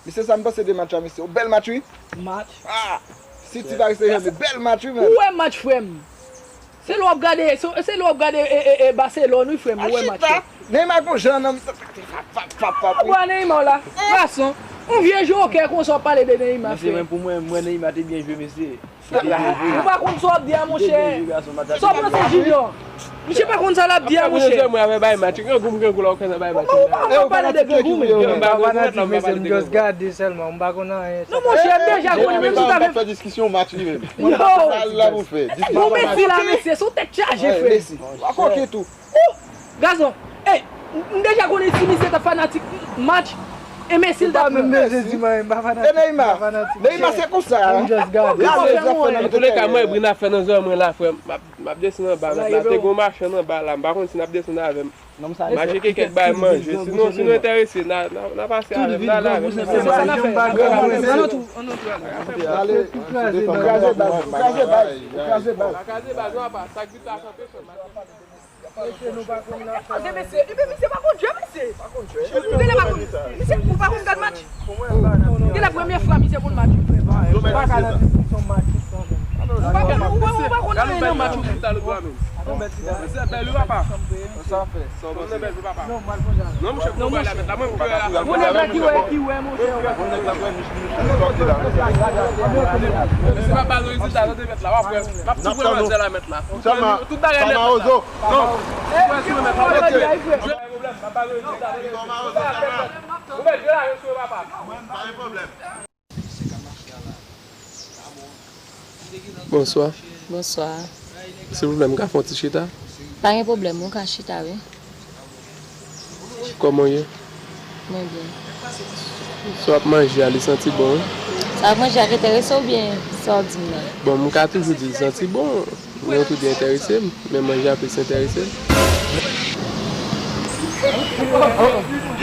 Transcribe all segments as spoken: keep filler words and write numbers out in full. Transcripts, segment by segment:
Mesye, sa m panse de match la, mesye. Yon bèl match, wi. Match? Ah! City Paris Saint-Germain, bèl match, wi, men. Ou wè match, frè m? Se lè w ap gade, se, se lè w ap gade e, e, e, Barcelone, wi, frè m, ou wè match la. Neymar gon jan nan mitan, fap, fap, fap, fap, wi. Ou wè Neymar la? Gason, yon vye jokè konsa w ap pale de Neymar, frè. Mesye, men pou mwen, mwen Neymar te byen jwe, mesye. Ou pa konn sa w ap di a, monchè. Sa w panse, Junior? Misye pa konn sa l ap di a, monchè. Mwen avè bay match. Grangou m grangou la, ou konn bay match. Ou pa pale de grangou, men. Mwen pa fanatik, mesye, m just gade sèlman, m pa konn anyen. Non, monchè, m deja konnen, menm si w ta vle fè diskisyon match li menm. Yo! Sa l la pou fè. Bon, Messi la, mesye, se yon tèt chaje, frè. Messi. Ou pa konn tou. Ou! Gazon, ey, m deja konnen si misye ta fanatik match, e Messi l ta pran. Messi. E Neymar. Neymar se konsa. M just gade. Gade zafè nan tèt. Antouka, mwen, Brina fè nan zòrèy mwen la, frè m. M ap, m ap desann anba mèt la. Te gen yon machann anba la, m pa konn si n ap desann avè m. M achte kèk bagay manje. Sinon, si nou enterese, n a, n a, n a pase avè m, n a ale avè m. Se sa n ap fè. Ann antre, ann antre. Kraze baz, kraze baz, kraze baz. Pa kraze baz, non, apa, sa k vit la kanpe, frè m. Mesye, nou pa konn nan. Gade mesye, epi misye pa konn jwe, mesye. Misye, ou pa konn gad match? Gen la premye fwa misye konn match. Ou pa ka nan diskisyon match sa menm. Ou pa konn, ou pa konn anyen nan match ou menm. Mesye bèl wi papa. Sa fè. Non, monchè, non, monchè. Ou nèg la ki wè, ki wè, monchè. Mesye pa ba nou rezilta, tande mèt la, w ap wè. M ap tou pran manzè la mèt la. Tout bagay nèt la. Non. Bonswa. Bonswa. Silvouplè, m ka fè yon ti chita? Pa gen pwoblèm, ou ka chita, wi. Kòman w ye? Mwen byen. Sa w ap manje a, li santi bon, wi? Sa w ap manje a enterese w oubyen sa w di m nan? Bon, m ka toujou di l santi bon, men ou tou di enterese m, men manje a plis enterese m.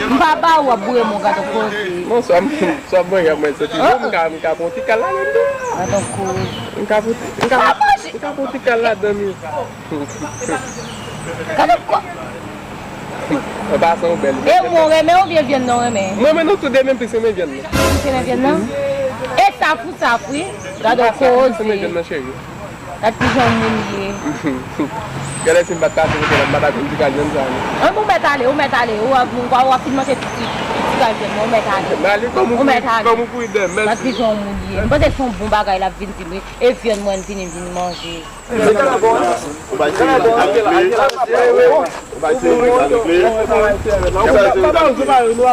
M pa ba ou ap boure m, ou gade koze. Non, sa m, sa m manje a mwen santi bon, m ka, m ka pran ti kal ladann tou. Gade koze. M ka pran ti, m ka, m ka pran ti kal ladann wi. Gade kwa. An pasan ou bèl. E mwen renmen oubyen vyann nan renmen? Mwen renmen nou tou de, men plis renmen vyann nan. Plis renmen vyann nan? E sa fou, sa fou wi. Gade koze. Plis renmen vyann nan cheri. Gad kijan moun ye. Genlè si m pa t pase kote la, m pa ta konn ti kal vyann sa non. An, ou mèt ale, ou mèt ale. Ou ap, ou ap fin manje ti, ti kal vyann nan, ou mèt ale. M ale kòm ou kouri, kòm ou kouri dèyè m, mèsi. Gad kijan moun ye. M panse se yon bon bagay l ap vin di m wi. E vyann mwen vini vin manje. Ou bay se yo ki ta regle. Ou bay se yo ki ta regle. Ou bay se yo ki ta regle.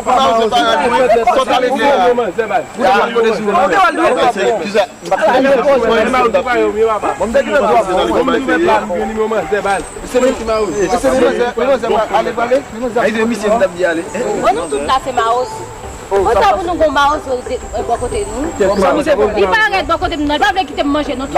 Sa w ta regle a? Ou bay se yo ki ta regle. Bon, nou tout la se mawozo. Konsa pou nou gon mawozo bò kote nou. Li parèt bò kote m nan, li pa vle kite m manje non.